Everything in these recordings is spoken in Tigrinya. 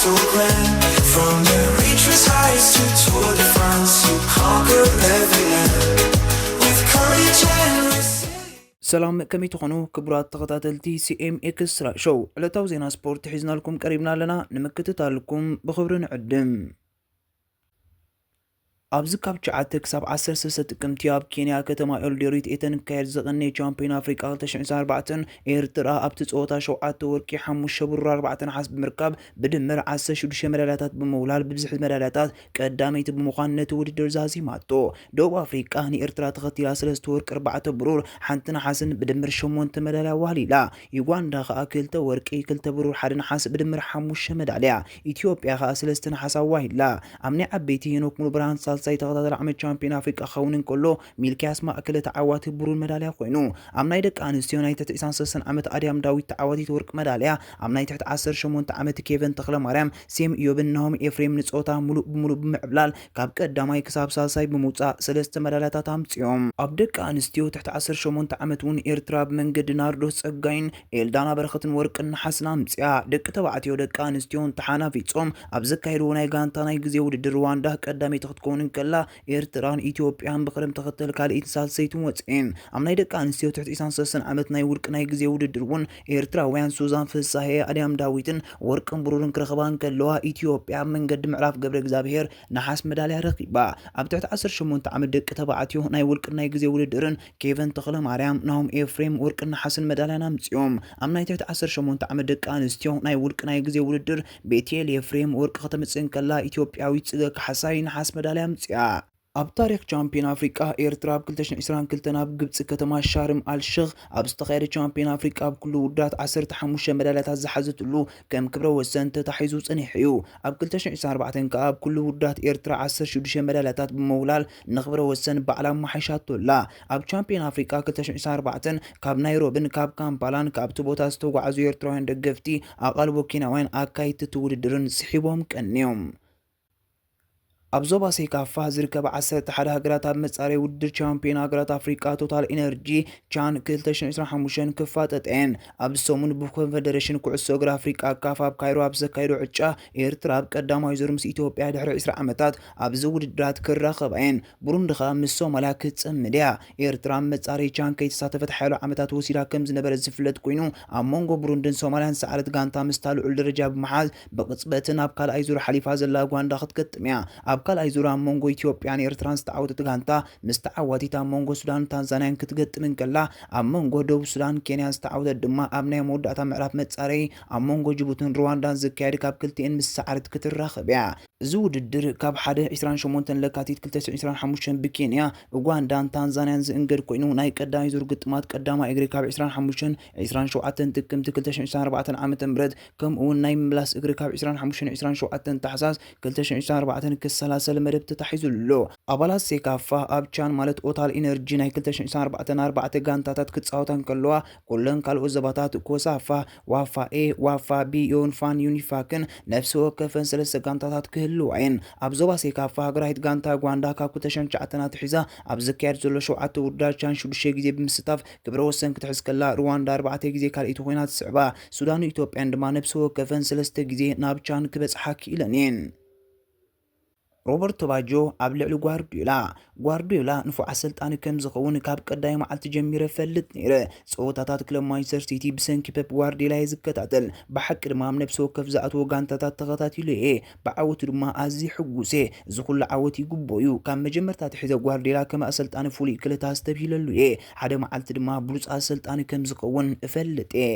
From the reaches heights to Tour de France, you conquer every land with courage and resilience. ሰላም፣ ከመይ ትኾኑ ክቡራት ተኸታተልቲ ሲ ኤም ኤክስትራ ሾው? ዕለታዊ ዜና ስፖርት ሒዝናልኩም ቀሪብና ኣለና፣ ንምክትታልኩም ብኽብሪ ንዕድም። ኣብዚ ካብ ትሽዓተ ክሳብ ዓሰርተ ሰለስተ ጥቅምቲ ኣብ ኬንያ ከተማ ኤልዶሬት እተንካየድ ዝቐነየ ቻምፒዮን ኣፍሪቃ ክልተ ሽሕን ዕስራን ኣርባዕተን፣ ኤርትራ ኣብቲ ጸወታ ሸውዓተ ወርቂ፣ ሓሙሽተ ብሩር፣ ኣርባዕተ ነሓስ ብምርካብ ብድምር ዓሰርተ ሽዱሽተ መዳልያታት ብምውላድ ብብዝሒ መዳልያታት ቀዳመይቲ ብምዃን ነቲ ውድድር ዛዚማቶ። ደቡብ ኣፍሪቃ ንኤርትራ ተኸቲላ ሰለስተ ወርቂ፣ ኣርባዕተ ብሩር፣ ሓንቲ ነሓስን ብድምር ሸሞንተ መዳልያ ኣዋህሊላ። ዩጋንዳ ከኣ ክልተ ወርቂ፣ ክልተ ብሩር፣ ሓደ ነሓስ ብድምር ሓሙሽተ መዳልያ። ኢትዮጵያ ከኣ ሰለስተ ነሓስ ኣዋሂላ። ኣብ ናይ ዓበይቲ ሄኖክ ሙሉብርሃን ሳልሳይ ተኸታታሊ ዓመት ቻምፒዮን ኣፍሪቃ ክኸውን እንከሎ፣ ሚልክያስ ማእከለ ተዓዋቲ ብሩር መዳልያ ኮይኑ። ኣብ ናይ ደቂ ኣንስትዮ ናይ ትሕቲ ዕስራን ሰለስተን ዓመት ኣድያም ዳዊት ተዓዋቲት ወርቂ መዳልያ፣ ኣብ ናይ ትሕቲ ዓሰርተ ሸሞንተ ዓመት ኬቨን ተኽለማርያም፣ ሴም ኢዮብን ናሆም ኤፍሬም ንጸወታ ሙሉእ ብሙሉእ ብምዕብላል ካብ ቀዳማይ ክሳብ ሳልሳይ ብምውጻእ ሰለስተ መዳልያታት ኣምጺኦም። ኣብ ደቂ ኣንስትዮ ትሕቲ ዓሰርተ ሸሞንተ ዓመት እውን ኤርትራ ብመንገዲ ናርዶስ ጸጋይን ኤልዳና በረኸትን ወርቅን ነሓስን ኣምጺኣ። ደቂ ተባዕትዮ ደቂ ኣንስትዮን ተሓናፊጾም ኣብ ዘካየድዎ ናይ ጋንታ ናይ ግዜ ውድድር ሩዋንዳ ቀዳመይቲ ክትከውን እንከላ፣ ኤርትራን ኢትዮጵያን ብቕደም ተኸተል ካልኣይትን ሳልሰይትን ወጺኤን። ኣብ ናይ ደቂ ኣንስትዮ ትሕቲ ዕስራን ሰለስተን ዓመት ናይ ውልቂ ናይ ግዜ ውድድር እውን ኤርትራውያን ሱዛን ፍሳሄ፣ ኣድያም ዳዊትን ወርቅን ብሩርን ክረኽባ እንከለዋ፣ ኢትዮጵያ ኣብ መንገዲ ምዕራፍ ገብረ እግዚኣብሔር ነሓስ መዳልያ ረኺባ። ኣብ ትሕቲ ዓሰርተ ሸሞንተ ዓመት ደቂ ተባዕትዮ ናይ ውልቂ ናይ ግዜ ውድድርን ኬቨን ተኽለማርያም፣ ናሆም ኤፍሬም ወርቅን ነሓስን መዳልያን ኣምጺኦም። ኣብ ናይ ትሕቲ ዓሰርተ ሸሞንተ ዓመት ደቂ ኣንስትዮ ናይ ውልቂ ናይ ግዜ ውድድር ቤቴል ኤፍሬም ወርቂ ከተምጽእ እንከላ፣ ኢትዮጵያዊት ጽገ ካሕሳይ ነሓስ መዳልያ ኣምጺኣ። ኣብ ታሪኽ ቻምፒዮን ኣፍሪቃ፣ ኤርትራ ኣብ ክልተ ሽሕን ዕስራን ክልተን ኣብ ግብጺ ከተማ ሻርም ኣልሸኽ ኣብ ዝተኻየደ ቻምፒዮን ኣፍሪቃ ኣብ ኩሉ ውድድራት ዓሰርተ ሓሙሽተ መዳልያታት ዝሓዘትሉ ከም ክብረ ወሰን ተታሒዙ ጸኒሑ እዩ። ኣብ ክልተ ሽሕን ዕስራን ኣርባዕተን ከኣ ኣብ ኩሉ ውድድራት ኤርትራ ዓሰርተ ሽዱሽተ መዳልያታት ብምውላል ንክብረ ወሰን ባዕላ ኣመሓይሻቶ ኣላ። ኣብ ቻምፒዮን ኣፍሪቃ ክልተ ሽሕን ዕስራን ኣርባዕተን ካብ ናይሮብን ካብ ካምፓላን ካብቲ ቦታ ዝተጓዓዙ ኤርትራውያን ደገፍቲ፣ ኣቓልቦ ኬንያውያን ኣካየድቲ እቲ ውድድርን ስሒቦም ቀንዮም። ኣብ ዞባ ሴካፋ ዝርከባ ዓሰርተ ሓደ ሃገራት ኣብ መጻረዪ ውድድር ቻምፒዮን ሃገራት ኣፍሪቃ ቶታል ኢነርጂ ቻን ክልተ ሽሕን ዕስራን ሓሙሽተን ክፋጠጣ እየን። ኣብዚ ሰሙን ብኮንፈደሬሽን ኩዕሶ እግሪ ኣፍሪቃ ካፍ ኣብ ካይሮ ኣብ ዘካየዶ ዕጫ፣ ኤርትራ ኣብ ቀዳማይ ዙር ምስ ኢትዮጵያ ድሕሪ ዕስራ ዓመታት ኣብዚ ውድድራት ክራኸባ እየን። ብሩንዲ ከኣ ምስ ሶማልያ ክትጽምድ እያ። ኤርትራ ኣብ መጻረዪ ቻን ከይተሳተፈት ሓያሎ ዓመታት ወሲዳ ከም ዝነበረት ዝፍለጥ ኮይኑ፣ ኣብ መንጎ ብሩንድን ሶማልያን ዝሰዓረት ጋንታ ምስታ ልዑል ደረጃ ብምሓዝ፣ ብቕጽበት ናብ ካልኣይ ዙር ሓሊፋ ዘላ ኡጋንዳ ክትገጥም እያ። ኣብ ካልኣይ ዙር ኣብ መንጎ ኢትዮጵያን ኤርትራን ዝተዓወተት ጋንታ፣ ምስ ተዓዋቲት ኣብ መንጎ ሱዳንን ታንዛንያን ክትገጥም እንከላ፣ ኣብ መንጎ ደቡብ ሱዳን ኬንያን ዝተዓወተት ድማ ኣብ ናይ መወዳእታ ምዕራፍ መጻረዪ ኣብ መንጎ ጅቡትን ሩዋንዳን ዝካየድ ካብ ክልቲኤን ምስ ሰዓረት ክትራኸብ እያ። እዚ ውድድር ካብ ሓደ ዕስራን ሸሞንተን ለካቲት ክልተ ሽሕን ዕስራን ሓሙሽተን ብኬንያ፣ ኡጋንዳን ታንዛንያን ዝእንገድ ኮይኑ፣ ናይ ቀዳማይ ዙር ግጥማት ቀዳማይ እግሪ ካብ ዕስራን ሓሙሽተን ዕስራን ሸውዓተን ጥቅምቲ ክልተ ሽሕን ዕስራን ኣርባዕተን ዓመተ ምህረት፣ ከምኡ እውን ናይ ምምላስ እግሪ ካብ ዕስራን ሓሙሽተን ዕስራን ሸውዓተን ታሕሳስ ክልተ ሽሕን ዕስራን ኣርባዕተን ክሰላሰል መደብ ተታሒዙ ኣሎ። ኣባላት ሴካፋ ኣብ ቻን ማለት ኦታል ኢነርጂ ናይ ክልተ ሽሕን ዕስራን ኣርባዕተን ኣርባዕተ ጋንታታት ክጻወታ እንከለዋ፣ ኩለን ካልኦት ዞባታት ኮሳፋ፣ ዋፋ ኤ፣ ዋፋ ቢ፣ ዮንፋን ዩኒፋክን ነፍሲ ወከፈን ሰለስተ ጋንታታት ክህልዋ እየን። ኣብ ዞባ ሴካፋ ሃገራዊት ጋንታ ኡጋንዳ ካብ ክልተ ሽሕን ትሽዓተን ኣትሒዛ ኣብ ዝካየድ ዘሎ ሸውዓተ ውድድራት ቻን ሽዱሽተ ግዜ ብምስታፍ ክብረ ወሰን ክትሕዝ ከላ፣ ሩዋንዳ ኣርባዕተ ግዜ ካልኣይቲ ኮይና ትስዕባ። ሱዳንን ኢትዮጵያን ድማ ነፍሲ ወከፈን ሰለስተ ግዜ ናብ ቻን ክበጽሓ ክኢለን እየን። ሮበርቶ ባጆ ኣብ ልዕሊ ጓርዲዮላ። ጓርዲዮላ ንፉዕ ኣሰልጣኒ ከም ዝኸውን ካብ ቀዳማይ መዓልቲ ጀሚረ እፈልጥ ነይረ። ጸወታታት ክለብ ማንቸስተር ሲቲ ብሰንኪ ፔፕ ጓርዲዮላ እየ ዝከታተል። ብሓቂ ድማ ኣብ ነፍሲ ወከፍ ዝኣትዎ ጋንታታት ተኸታቲሉ እየ። ብዓወቱ ድማ ኣዝየ ሕጉስ እየ። እዚ ኩሉ ዓወት ይግብኦ እዩ። ካብ መጀመርታ ኣትሒዘ ጓርዲዮላ ከም ኣሰልጣኒ ፍሉይ ክእለት ኣስተብሂለሉ እየ። ሓደ መዓልቲ ድማ ብሉጽ ኣሰልጣኒ ከም ዝኸውን እፈልጥ እየ።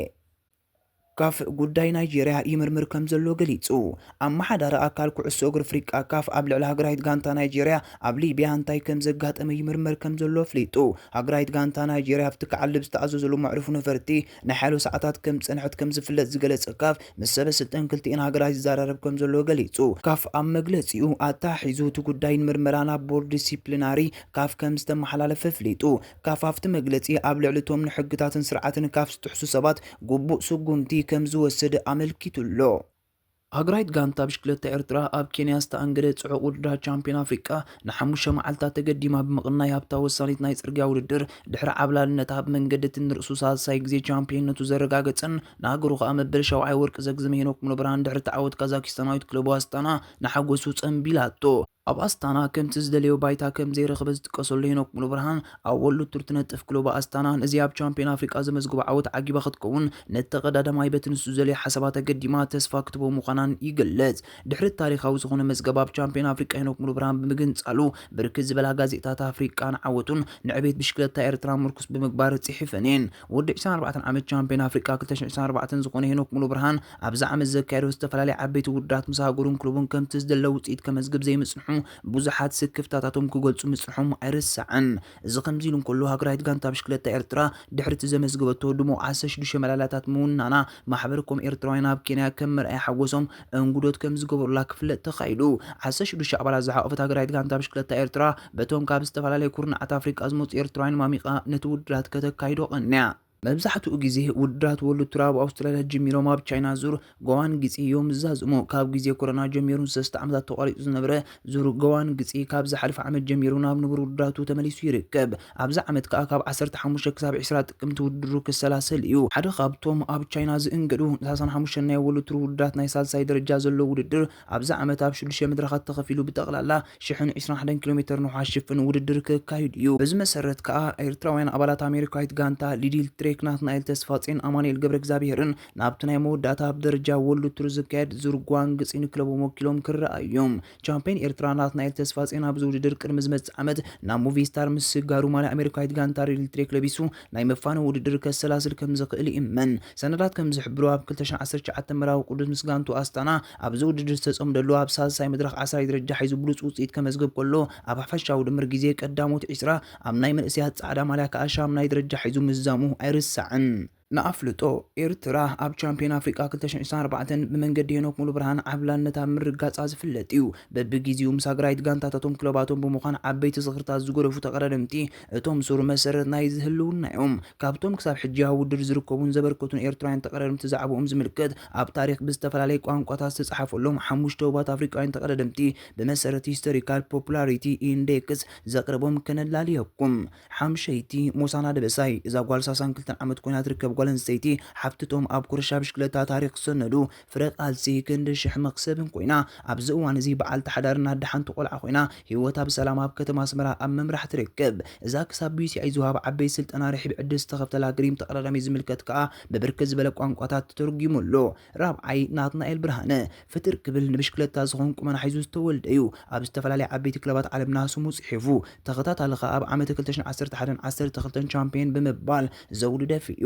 ካፍ ጉዳይ ናይጄርያ ይምርምር ከም ዘሎ ገሊጹ። ኣመሓዳሪ ኣካል ኩዕሶ እግሪ ኣፍሪቃ ካፍ ኣብ ልዕሊ ሃገራዊት ጋንታ ናይጄርያ ኣብ ሊብያ እንታይ ከም ዘጋጠመ ይምርመር ከም ዘሎ ኣፍሊጡ። ሃገራዊት ጋንታ ናይጄርያ ኣብቲ ክዓልብ ዝተኣዘዘሉ መዕርፎ ነፈርቲ ንሓያሎ ሰዓታት ከም ዝጸንሐት ከም ዝፍለጥ ዝገለጸ ካፍ፣ ምስ ሰበ ስልጣን ክልቲኤን ሃገራት ይዘራረብ ከም ዘሎ ገሊጹ። ካፍ ኣብ መግለጺኡ ኣተሓሒዙ እቲ ጉዳይ ንምርመራ ናብ ቦርድ ዲሲፕሊናሪ ካፍ ከም ዝተመሓላለፈ ኣፍሊጡ። ካፍ ኣብቲ መግለጺ ኣብ ልዕሊ እቶም ንሕግታትን ስርዓትን ካፍ ዝጥሕሱ ሰባት ግቡእ ስጉምቲ ከም ዝወስድ ኣመልኪቱ ኣሎ። ሃገራዊት ጋንታ ብሽክለታ ኤርትራ ኣብ ኬንያ ዝተኣንገደ ጽዑቕ ውድድራት ቻምፒዮን ኣፍሪቃ ንሓሙሽተ መዓልታት ተገዲማ ብምቕናይ ኣብታ ወሳኒት ናይ ጽርግያ ውድድር ድሕሪ ዓብላልነታ ኣብ መንገዲ እቲ ንርእሱ ሳልሳይ ግዜ ቻምፒዮንነቱ ዘረጋገጸን ንሃገሩ ከኣ መበል ሻውዓይ ወርቂ ዘግዝመ ሄኖክ ሙሉብርሃን ድሕሪ ተዓወት ካዛኪስታናዊት ክለቡ ኣስታና ንሓጎሱ ጸንቢላቶ። ኣብ ኣስታና ከምቲ ዝደለዮ ባይታ ከም ዘይረኸበ ዝጥቀሰሉ ሄኖክ ሙሉብርሃን ኣብ ወርልድ ቱር ትነጥፍ ክለቡ ኣስታና ነዚ ኣብ ቻምፒዮን ኣፍሪቃ ዘመዝግቦ ዓወት ዓጊባ ክትከውን ነቲ ቀዳዳማይ በቲ ንሱ ዝደለዮ ሓሳባት ኣገዲማ ተስፋ ክትቦ ምዃናን ይገልጽ። ድሕሪ ታሪኻዊ ዝኾነ መዝገብ ኣብ ቻምፒዮን ኣፍሪቃ ሄኖክ ሙሉብርሃን ብምግንጻሉ ብርክት ዝበላ ጋዜጣታት ኣፍሪቃ ንዓወቱን ንዕቤት ብሽክለታ ኤርትራ ምርኩስ ብምግባር ጽሒፈን እየን። ወዲ ዕስራን ኣርባዕተን ዓመት ቻምፒዮን ኣፍሪቃ ክልተ ሽሕን ዕስራን ኣርባዕተን ዝኾነ ሄኖክ ሙሉብርሃን ኣብዚ ዓመት ዘካየዶ ዝተፈላለዩ ዓበይቲ ውድድራት ምስ ሃገሩን ክለቡን ከምቲ ዝደለ ውጽኢት ከመዝግብ ዘይምጽንሑ ብዙሓት ስክፍታታቶም ክገልጹ ምጽንሖም ኣይርሳዕን። እዚ ከምዚ ኢሉ እንከሎ ሃገራዊት ጋንታ ብሽክለታ ኤርትራ ድሕሪ እቲ ዘመዝገበቶ ድሙቕ ዓሰርተ ሽዱሽተ መዳልያታት ምውናና ማሕበር ኮም ኤርትራውያን ኣብ ኬንያ ከም መርኣያ ሓጎሶም እንጉዶት ከም ዝገበሩላ ክፍለጥ ተኻኢሉ። ዓሰርተ ሽዱሽተ ኣባላት ዝሓቖፈት ሃገራዊት ጋንታ ብሽክለታ ኤርትራ በቶም ካብ ዝተፈላለዩ ኩርናዓት ኣፍሪቃ ዝመጹ ኤርትራውያን ማሚቓ ነቲ ውድድራት ከተካይዶ ቀንያ። መብዛሕትኡ ግዜ ውድድራት ወርልድ ቱር ኣብ ኣውስትራልያ ጀሚሮም ኣብ ቻይና ዙር ጎዋን ግጺ እዮም ዝዛዝሙ። ካብ ግዜ ኮሮና ጀሚሩ ንሰለስተ ዓመታት ተቋሪጹ ዝነበረ ዙር ጎዋን ግጺ ካብ ዝሓለፈ ዓመት ጀሚሩ ናብ ንቡር ውድድራቱ ተመሊሱ ይርከብ። ኣብዚ ዓመት ከኣ ካብ ዓሰርተ ሓሙሽተ ክሳብ ዕስራ ጥቅምቲ ውድድሩ ክሰላሰል እዩ። ሓደ ካብቶም ኣብ ቻይና ዝእንገዱ ሰላሳን ሓሙሽተን ናይ ወርልድ ቱር ውድድራት ናይ ሳልሳይ ደረጃ ዘለዎ ውድድር ኣብዚ ዓመት ኣብ ሽዱሽተ መድረኻት ተኸፊሉ ብጠቕላላ ሽሕን ዕስራን ሓደን ኪሎ ሜተር ንውሓት ሽፍን ውድድር ክካይድ እዩ። በዚ መሰረት ከኣ ኤርትራውያን ኣባላት ኣሜሪካዊት ጋንታ ሊድል ትሬክ ናትናኤል ተስፋጼን ኣማኑኤል ገብረ እግዚኣብሄርን ናብቲ ናይ መወዳእታ ኣብ ደረጃ ወርልድ ቱር ዝካየድ ዙር ጓንግጺ ንክለቦም ወኪሎም ክረኣዩ እዮም። ቻምፒዮን ኤርትራ ናትናኤል ተስፋጼን ኣብዚ ውድድር ቅድሚ ዝመጽእ ዓመት ናብ ሙቪስታር ምስጋሩ ማልያ ኣሜሪካዊት ጋንታ ሊድል ትሬክ ለቢሱ ናይ መፋነዊ ውድድር ከሰላስል ከም ዝኽእል ይእመን። ሰነዳት ከም ዝሕብሮ ኣብ ክልተ ሽሕን ዓሰርተ ትሽዓተን መርሃዊ ቅዱስ ምስ ጋንቱ ኣስታና ኣብዚ ውድድር ዝተጸምደሉ ኣብ ሳልሳይ መድረኽ ዓስራይ ደረጃ ሒዙ ብሉጽ ውጽኢት ከመዝግብ ከሎ ኣብ ሓፈሻዊ ድምር ግዜ ቀዳሞት ዕስራ ኣብ ናይ መንእሰያት ጻዕዳ ማልያ ከኣ ሻምናይ ደረጃ ሒዙ ምዝዛሙ ኣይርሳዕን። ንኣፍልጦ፣ ኤርትራ ኣብ ቻምፒዮን ኣፍሪቃ ክልተ ሽሕን ዕስራን ኣርባዕተን ብመንገዲ ሄኖክ ሙሉብርሃን ዓብላልነታ ምርጋጻ ዝፍለጥ እዩ። በብግዜኡ ምስ ሃገራዊት ጋንታታቶም ክለባቶም ብምዃን ዓበይቲ ዝኽርታት ዝገደፉ ተቐዳደምቲ እቶም ሱር መሰረት ናይዚ ህልውና እዮም። ካብቶም ክሳብ ሕጂ ኣብ ውድድር ዝርከቡን ዘበርከቱን ኤርትራውያን ተቐዳደምቲ ዛዕባኦም ዝምልከት ኣብ ታሪኽ ብዝተፈላለየ ቋንቋታት ዝተጻሕፈሎም ሓሙሽተ ህቡባት ኣፍሪቃውያን ተቐዳደምቲ ብመሰረት ሂስቶሪካል ፖፑላሪቲ ኢንዴክስ ዘቕርቦም ከነላልየኩም። ሓምሸይቲ ሞሳና ደበሳይ፣ እዛ ጓል ሰላሳን ክልተን ዓመት ኮይና ትርከብ ጓል ኣንስተይቲ፣ ሓፍትቶም ኣብ ኩርሻ ብሽክለታ ታሪኽ ዝሰነዱ ፍረ ቃልሲ ክንዲ ሽሕ መኽሰብን ኮይና፣ ኣብዚ እዋን እዚ በዓልቲ ሓዳርን ኣደ ሓንቲ ቆልዓ ኮይና፣ ህይወታ ብሰላም ኣብ ከተማ ኣስመራ ኣብ ምምራሕ ትርከብ። እዛ ክሳብ ቢቢሲ ዝወሃብ ዓበይቲ ስልጠና ርሒብ ዕድል ዝተኸፍተላ ግሪም ተቐዳዳሚ ዝምልከት ከኣ ብብርክት ዝበለ ቋንቋታት ተተርጒሙ ኣሎ። ራብዓይ ናትናኤል ብርሃነ፣ ፍጥር ክብል ንብሽክለታ ዝኾን ቁመና ሒዙ ዝተወልደ እዩ። ኣብ ዝተፈላለያ ዓበይቲ ክለባት ዓለምና ስሙ ጽሒፉ፣ ተኸታታሊ ከኣ ኣብ ዓመተ ክልተ ሽሕን ዓሰርተ ሓደን ዓሰርተ ክልተን ቻምፒየን ብምባል ዘውዲ ደፊኡ።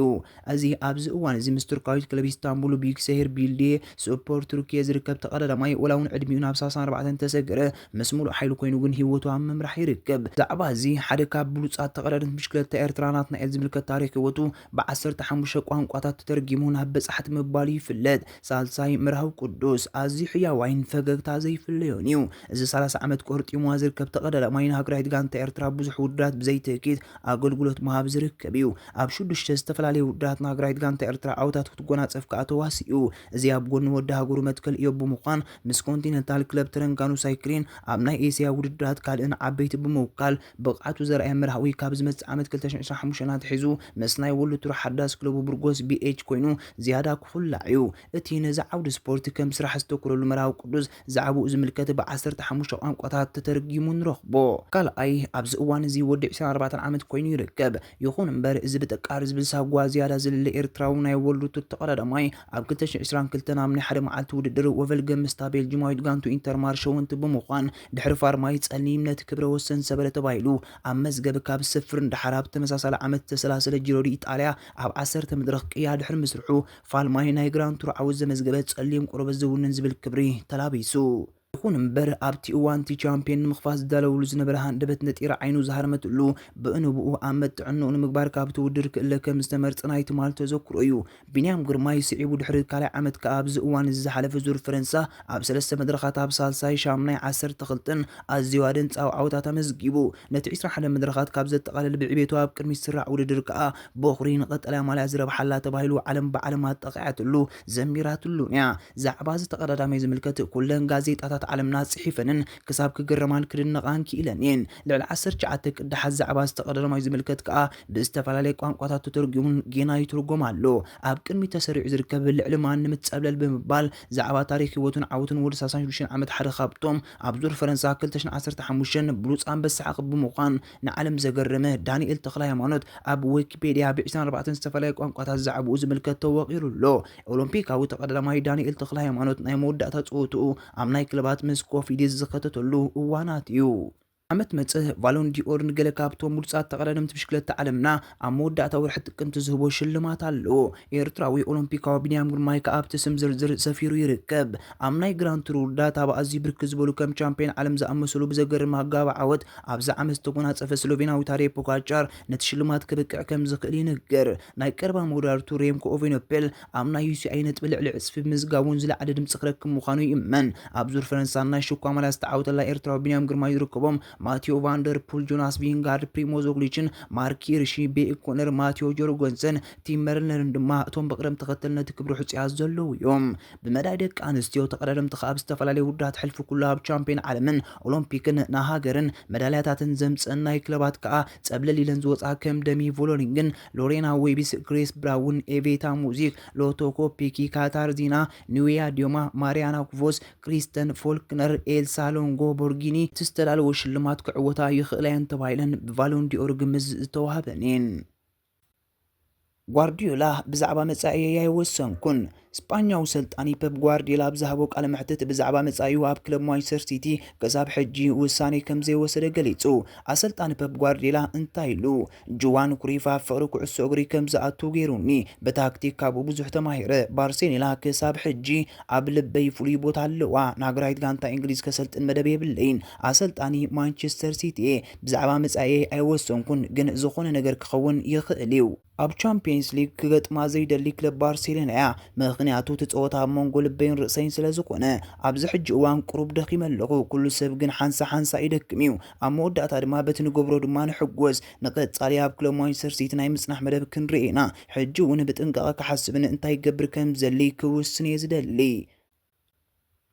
እዚ ኣብዚ እዋን እዚ ምስ ቱርካዊት ክለብ ኢስታንቡል ቢዩክሰሄር ቢልዲዬ ስፖር ቱርኪየ ዝርከብ ተቐዳዳማይ፣ ወላ እውን ዕድሚኡ ናብ ሰላሳን ኣርባዕተን ተሰገረ፣ ምስ ሙሉእ ሓይሉ ኮይኑ ግን ህይወቱ ኣብ ምምራሕ ይርከብ። ብዛዕባ እዚ ሓደ ካብ ብሉጻት ተቐዳደምቲ ብሽክለታ ኤርትራ ናትናኤል ዝምልከት ታሪኽ ህይወቱ ብዓሰርተ ሓሙሽተ ቋንቋታት ተተርጊሙ ናብ በጻሕቲ ምባሉ ይፍለጥ። ሳልሳይ መርሃዊ ቅዱስ ኣዝዩ ሕያዋይን ፈገግታ ዘይፍለዮን እዩ። እዚ ሰላሳ ዓመት ቆርጢሙዋ ዝርከብ ተቐዳዳማይ ንሃገራዊት ጋንታ ኤርትራ ብዙሕ ውድድራት ብዘይትእኪት ኣገልግሎት ምሃብ ዝርከብ እዩ። ኣብ ሽዱሽተ ዝተፈላለዩ ውድድራት ንሃገራዊት ጋንታ ኤርትራ ዓወታት ክትጎናጸፍ ከኣ ተዋሲኡ። እዚ ኣብ ጎኒ ወዲ ሃገሩ መትከል እዮብ ብምዃን ምስ ኮንቲነንታል ክለብ ተረንጋኑ ሳይክሊን ኣብ ናይ ኤስያ ውድድራት ካልእን ዓበይቲ ብምውካል ብቕዓቱ ዘርኣየ መርሃዊ ካብ ዝመጽእ ዓመት ክልተ ሽሕን ዕስራን ሓሙሽተን ኣትሒዙ ምስ ናይ ወርልድ ቱር ሓዳስ ክለቡ ብርጎስ ቢኤች ኮይኑ ዝያዳ ክኹላዕ እዩ። እቲ ነዚ ዓውዲ ስፖርት ከም ስራሕ ዝተኮረሉ መርሃዊ ቅዱስ ዛዕባኡ ዝምልከት ብዓሰርተ ሓሙሽተ ቋንቋታት ተተርጊሙ ንረኽቦ። ካልኣይ ኣብዚ እዋን እዚ ወዲ ዕስራን ኣርባዕተን ዓመት ኮይኑ ይርከብ። ይኹን እምበር እዚ ብጠቃሪ ዝብል ሳጓ ዝያዳ ዝልለ ኤርትራዊ ናይ ወርልድ ቱር ተቐዳዳማይ ኣብ ክልተ ሽሕን ዕስራን ክልተን ኣብ ናይ ሓደ መዓልቲ ውድድር ወቨልገም ምስታ ቤልጂማዊት ጋንቱ ኢንተርማርሸ ወንቲ ብምዃን ድሕሪ ፋርማይ ጸሊም ነቲ ክብረ ወሰን ሰበረ ተባሂሉ ኣብ መዝገብ ካብ ዝሰፍር ንደሓር ኣብ ተመሳሳሊ ዓመት ዝተሰላሰለ ጂሮ ዲ ኢጣልያ ኣብ ዓሰርተ መድረኽ ቅያ ድሕሪ ምስርሑ ፋልማይ ናይ ግራንድ ቱር ዓወት ዘመዝገበ ጸሊም ቆርበት ዝውንን ዝብል ክብሪ ተላቢሱ። ይኹን እምበር ኣብቲ እዋን እቲ ቻምፒዮን ንምኽፋት ዝዳለውሉ ዝነበረ ሃንደበት ነጢራ ዓይኑ ዝሃረመትሉ፣ ብእንብኡ ኣብ መጥዕንኡ ንምግባር ካብቲ ውድድር ክእለ ከም ዝተመርጸ ናይ ትማል ተዘክሮ እዩ። ቢንያም ግርማይ ስዒቡ ድሕሪ ካልኣይ ዓመት ከኣ ኣብዚ እዋን እዚ ዝሓለፈ ዙር ፈረንሳ ኣብ ሰለስተ መድረኻት ኣብ ሳልሳይ፣ ሻምናይ፣ ዓሰርተ ክልተን ኣዝዩ ኣደንጻዊ ዓወታት ኣመዝጊቡ። ነቲ ዕስራን ሓደን መድረኻት ካብ ዘጠቓልል ብዕቤቱ ኣብ ቅድሚት ዝስራዕ ውድድር ከኣ በኹሪ ንቐጠልያ ማልያ ዝረብሓላ ተባሂሉ ዓለም ብዓለም ኣጣቒዓትሉ ዘሚራትሉን እያ። ዛዕባ እዚ ተቐዳዳማይ ዝምልከት ኩለን ጋዜጣታት ዓለምና ጽሒፈንን ክሳብ ክግረማን ክድነቓን ክኢለን እየን። ልዕሊ ዓሰርተ ትሽዓተ ቅዳሓት ዛዕባ ዝተቐዳዳማይ ዝምልከት ከኣ ብዝተፈላለየ ቋንቋታት ተተርጒሙን ጌና ይትርጎም ኣሎ። ኣብ ቅድሚት ተሰሪዑ ዝርከብ ልዕሊ ማንም ጸብለል ብምባል ዛዕባ ታሪኽ ህይወቱን ዓወቱን ወዲ ሰላሳን ሽዱሽተን ዓመት ሓደ ካብቶም ኣብ ዙር ፈረንሳ ክልተ ሽሕን ዓሰርተ ሓሙሽተን ብሉጽ ኣንበሳ ዓቕብ ብምዃን ንዓለም ዘገረመ ዳንኤል ተኽለ ሃይማኖት ኣብ ዊኪፔድያ ብዕስራን ኣርባዕተን ዝተፈላለየ ቋንቋታት ዛዕባኡ ዝምልከት ተወቒሩ ኣሎ። ኦሎምፒካዊ ተቐዳዳማይ ዳንኤል ተኽለ ሃይማኖት ናይ መወዳእታ ጸወትኡ ኣብ ናይ ክለባት ምስ ኮፊዲስ ዝኸተተሉ እዋናት እዩ። ዓመት መጽእ ቫሎን ዲኦር ንገለ ካብቶም ብሉጻት ተቐዳደምቲ ብሽክለታ ዓለምና ኣብ መወዳእታ ወርሒ ጥቅምቲ ዝህቦ ሽልማት ኣለዎ። ኤርትራዊ ኦሎምፒካዊ ቢንያም ግርማይ ከኣ ኣብቲ ስም ዝርዝር ሰፊሩ ይርከብ። ኣብ ናይ ግራንድ ቱር ውድድራት ኣብ ኣዝዩ ብርክት ዝበሉ ከም ቻምፒዮን ዓለም ዝኣመሰሉ ብዘገርም ኣጋባብ ዓወት ኣብዚ ዓመት ዝተጎናጸፈ ስሎቬናዊ ታዴ ፖጋቻር ነቲ ሽልማት ክብቅዕ ከም ዝኽእል ይንገር። ናይ ቀረባ መወዳድርቱ ሬምኮ ኦቬኖፔል ኣብ ናይ ዩ ሲ ኣይ ነጥቢ ልዕሊ ዕጽፊ ብምዝጋቡን ዝለዓለ ድምጺ ክረክብ ምዃኑ ይእመን። ኣብ ዙር ፈረንሳ ናይ ሽኳ ማልያ ዝተዓወተላ ኤርትራዊ ቢንያም ግርማይ ዝርከቦም ማቴዎ ቫንደር ፑል፣ ጆናስ ቪንጋርድ፣ ፕሪሞዝ ሮግሊችን፣ ማርክ ሂርሺ፣ ቤ ኮነር፣ ማቴዎ ጆርገንሰን፣ ቲም መርነርን ድማ እቶም ብቕደም ተኸተል ነቲ ክብሪ ሕጹያት ዘለዉ እዮም። ብመዳይ ደቂ ኣንስትዮ ተቐዳደምቲ ከኣ ኣብ ዝተፈላለዩ ውድድራት ሕልፊ ኩሉ ኣብ ቻምፒዮን ዓለምን ኦሎምፒክን ንሃገርን መዳልያታትን ዘምጽእን ናይ ክለባት ከኣ ጸብለል ኢለን ዝወጻ ከም ደሚ ቮሎሪንግን፣ ሎሬና ዌቢስ፣ ግሬስ ብራውን፣ ኤቬታ ሙዚክ፣ ሎቶ ኮፒኪ፣ ካታርዚና ኒዊያ ዲዮማ፣ ማሪያና ኩቮስ፣ ክሪስተን ፎልክነር፣ ኤልሳ ሎንጎ ቦርጊኒ እቲ ዝተዳለወ ሽልማት ክዕወታ ይኽእላ እየን ተባሂለን ብቫሎን ዲኦር ግምት ዝተዋህበን እየን። ጓርዲዮላ ብዛዕባ መጻኢየይ ኣይወሰንኩን። ስጳኛዊ ሰልጣኒ ፔፕ ጓርዲዮላ ኣብ ዝሃቦ ቃለ መሕትት ብዛዕባ መጻኢኡ ኣብ ክለብ ማንቸስተር ሲቲ ክሳብ ሕጂ ውሳኔ ከም ዘይወሰደ ገሊጹ። ኣሰልጣኒ ፔፕ ጓርዲዮላ እንታይ ኢሉ? ጁዋን ክሩይፍ ኣብ ፍቕሪ ኩዕሶ እግሪ ከም ዝኣቱ ገይሩኒ። ብታክቲክ ካብኡ ብዙሕ ተማሂረ። ባርሴሎና ክሳብ ሕጂ ኣብ ልበይ ፍሉይ ቦታ ኣለዋ። ናግራይት ጋንታ እንግሊዝ ከሰልጥን መደብ የብለይን። ኣሰልጣኒ ማንቸስተር ሲቲ እየ። ብዛዕባ መጻኢየይ ኣይወሰንኩን፣ ግን ዝኾነ ነገር ክኸውን ይኽእል እዩ። ኣብ ቻምፒየንስ ሊግ ክገጥማ ዘይደሊ ክለብ ባርሴሎና እያ፣ ምኽንያቱ እቲ ጸወታ ኣብ መንጎ ልበይን ርእሰይን ስለ ዝኾነ። ኣብዚ ሕጂ እዋን ቁሩብ ደኺመ ኣለኹ፣ ኩሉ ሰብ ግን ሓንሳ ሓንሳ ይደክም እዩ። ኣብ መወዳእታ ድማ በቲ ንገብሮ ድማ ንሕጎስ። ንቐጻሊ ኣብ ክለብ ማንቸስተር ሲቲ ናይ ምጽናሕ መደብ ክንርኢ ኢና። ሕጂ እውን ብጥንቃቐ ክሓስብን እንታይ ክገብር ከም ዝደሊ ክውስን እየ ዝደሊ።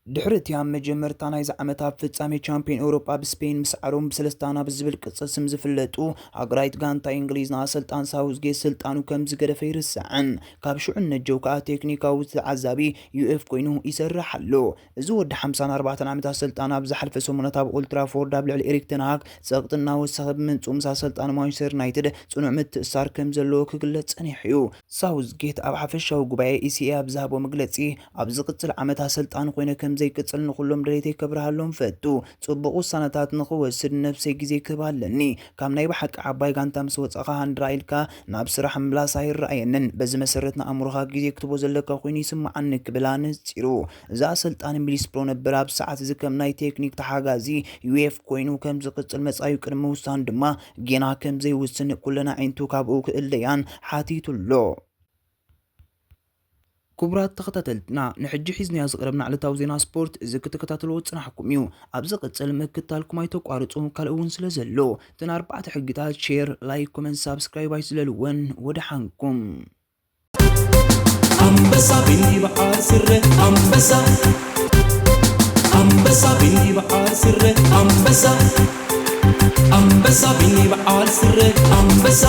ድሕሪ እቲ ኣብ መጀመርታ ናይዚ ዓመት ኣብ ፍጻሜ ቻምፒዮን ኤውሮጳ ብስፔን ምስዓሮም ብሰለስታ ናብ ዝብል ቅጽል ስም ዝፍለጡ ሃገራዊት ጋንታ እንግሊዝ ንኣሰልጣን ሳውዝጌት ስልጣኑ ከም ዝገደፈ ኣይርሳዕን። ካብ ሽዑ ነጀው ከኣ ቴክኒካዊ ተዓዛቢ ዩ ኤፍ ኮይኑ ይሰርሕ ኣሎ። እዚ ወዲ ሓምሳን ኣርባዕተን ዓመት ኣሰልጣን ኣብ ዝሓለፈ ሰሙናት ኣብ ኦልትራፎርድ ኣብ ልዕሊ ኤሪክ ተን ሃግ ጸቕጢ እናወሰኸ ብምምጽኡ ምስ ኣሰልጣን ማንቸስተር ዩናይትድ ጽኑዕ ምትእስሳር ከም ዘለዎ ክግለጽ ጸኒሑ እዩ። ሳውዝጌት ኣብ ሓፈሻዊ ጉባኤ ኢ ሲ ኤ ኣብ ዝሃቦ መግለጺ፣ ኣብ ዝቕጽል ዓመት ኣሰልጣኒ ኮይነ ከም ዘይቅጽል ንኹሎም ደለይተይ ከብርሃሎም ፈቱ። ጽቡቕ ውሳነታት ንኽወስድ ንነብሰይ ግዜ ክህብ ኣለኒ። ካብ ናይ ብሓቂ ዓባይ ጋንታ ምስ ወጻእካ ሃንድራ ኢልካ ናብ ስራሕ ምምላስ ኣይረኣየንን። በዚ መሰረት ንኣእምሮኻ ግዜ ክትቦ ዘለካ ኮይኑ ይስምዓኒ ክብል ኣነጺሩ። እዚ ኣሰልጣኒ ሚድልስብሮ ነበር ኣብ ሰዓት እዚ ከም ናይ ቴክኒክ ተሓጋዚ ዩ ኤፍ ኮይኑ ከም ዝቕጽል መጻኢኡ ቅድሚ ምውሳን ድማ ጌና ከም ዘይውስን ኩለን ኣዒንቱ ካብኡ ክእለያን ሓቲቱ ኣሎ። ክቡራት ተኸታተልትና፣ ንሕጂ ሒዝናዮ ዝቐረብና ዕለታዊ ዜና ስፖርት እዚ ክትከታተልዎ ዝጸናሕኩም እዩ። ኣብ ዝቕጽል ምክትታልኩም ኣይተቋርጹ፣ ካልእ እውን ስለ ዘሎ። እተን ኣርባዕተ ሕግታት ሼር፣ ላይክ፣ ኮመንት፣ ሳብስክራይብ ኣይትዝለልወን። ወደሓንኩም። ኣንበሳ ቢኒ በዓል ስረ ኣንበሳ ኣንበሳ ቢኒ በዓል ስረ ኣንበሳ ኣንበሳ ቢኒ በዓል ስረ ኣንበሳ